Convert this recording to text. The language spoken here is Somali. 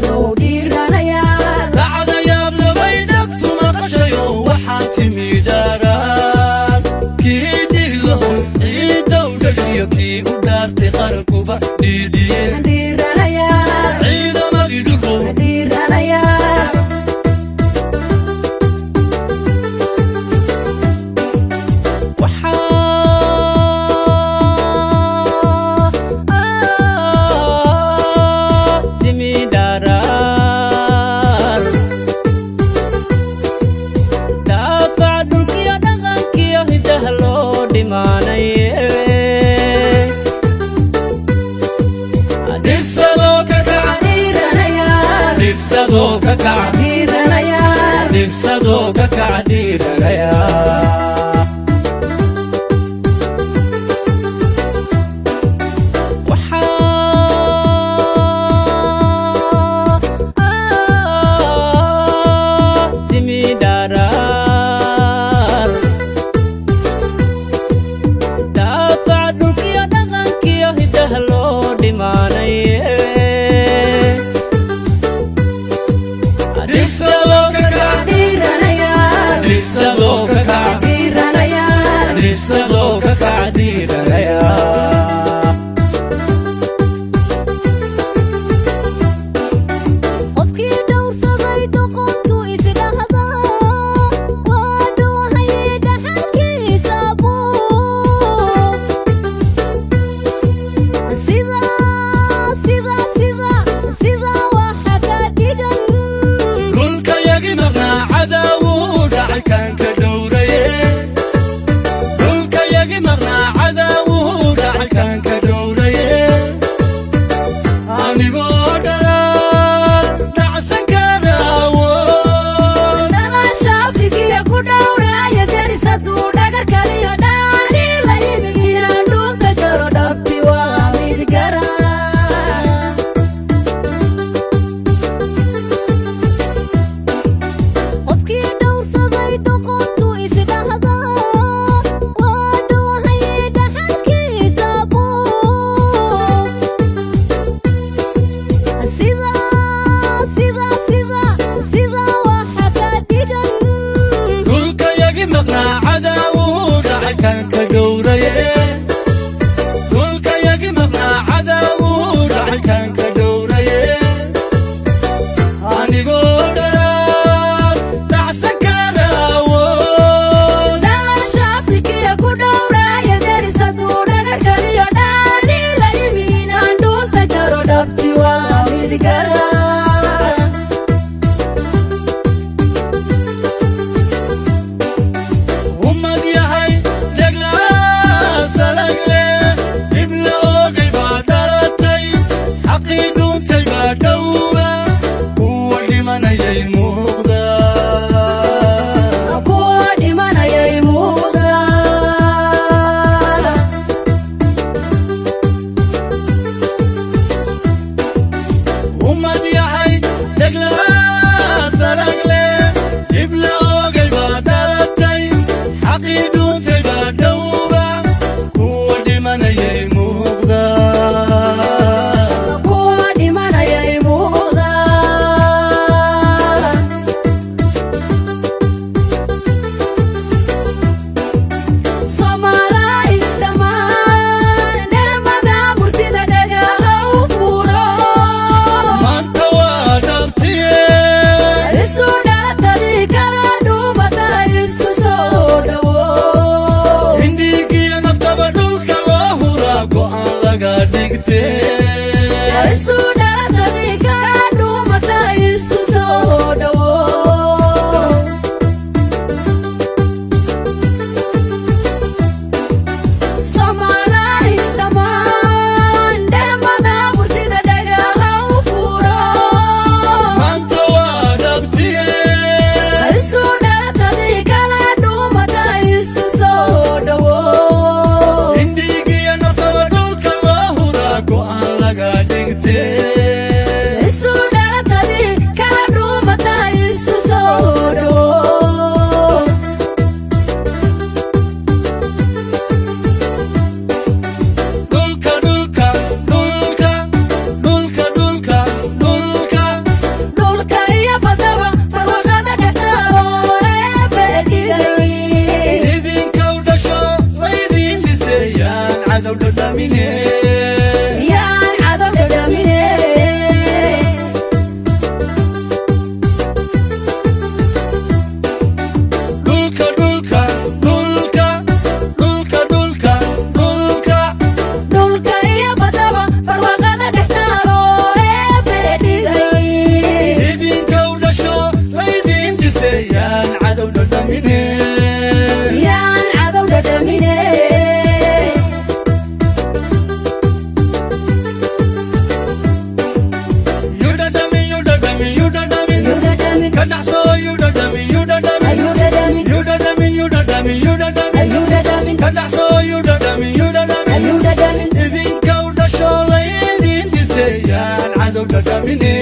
Dhibsadow dhiiranayaal. Dhacda yaab labay dhagtu maqashayo, waxaa timi dhaaraan kii dhiglaho ciiddow dhashiyo, kii u dhaartay qarankuba dhiidhiye. Dhiiranayaal. Ciidamadii dhulkow. Dhiiranayaal. Waxaa timi dharaar daafaca dhulkiyo dhaqankiyo hiddaha loo dhimaanaye. Dhibsadoo ka kaca. Dhiiranayaal. Dhibsadoo ka kaca. Dhiiranayaal. Dhibsadoo ka kaca dhiiranaya. Waxaa timi dharaar daafaca dhulkiyo dhaqankiyo hiddaha loo dhimaanaye. Dhibsadoo ka kaca. Dhiiranayaal. Dhibsadoo ka kaca. Dhiiranayaal. Dhibsadoo ka kaca dhiiranaya. Qofkii dhowrsaday doqontu isdhahda waa dhoohaye dhaxalkiisa buug. Sida sida sida sida waxa ka dhigan. Dhulka yagi maqnaa cadaawuu dhacay kaan ka dhowraye. Dhulka yagi maqnaa cadaawuu dhacay kaan ka dhowraye. Anigoo dharaar dhacsan kara awood. Dhalasha Afrikiya ku dhowraaya derisaduu dhagar kaliyo dhaani la yimi, inaan dhulka jaro dhabti waa mid gara. Qofkii dhowrsaday doqontu isdhahda waa dhoohaye dhaxalkiisa buug. Sida sida sida sida waxa ka dhigan. Dhulka yagi maqnaa cadaawuu dhacay kaan ka dhowraye. Dhulka yagi maqnaa cadaawuu dhacay kaan ka dhowraye. Anigoo dharaar dhacsan kara awood. Dhalasha Afrikiya ku dhowraaya derisaduu dhagar kaliyo dhaani la yimi, inaan dhulka jaro dhabti waa mid gara. Ummad yahay dheglaa salagle dhib la oogay baa dhalatay, xaqii dhuuntay baa dhowba, kuwa dhimanayay muuqda. Kuwa dhimanayay muuqda. Ummad yahay dheglaa salagle dhib la oogay baa dhalatay, xaqii dhuuntay baa dhowba, kuwa dhimanayay muuqda. Kuwa dhimanayay muuqda. Soomaalay dhammaan dhalmada murtida dhagaha u furo. Maanta waa dhabtiye. Ka dhaxsoo yuu dhadhamin, yuu dhadhamin. Ayuu dhadhamin. Yuu dhadhamin, yuu dhadhamin, yuu dhadhamin. Ayuu dhadhamin. Ka dhaxsoo yuu dhadhamin, yuu dhadhamin. Ayuu dhadhamin. Idinka u dhashoo laydin dhisayaan cadow dhadhamine.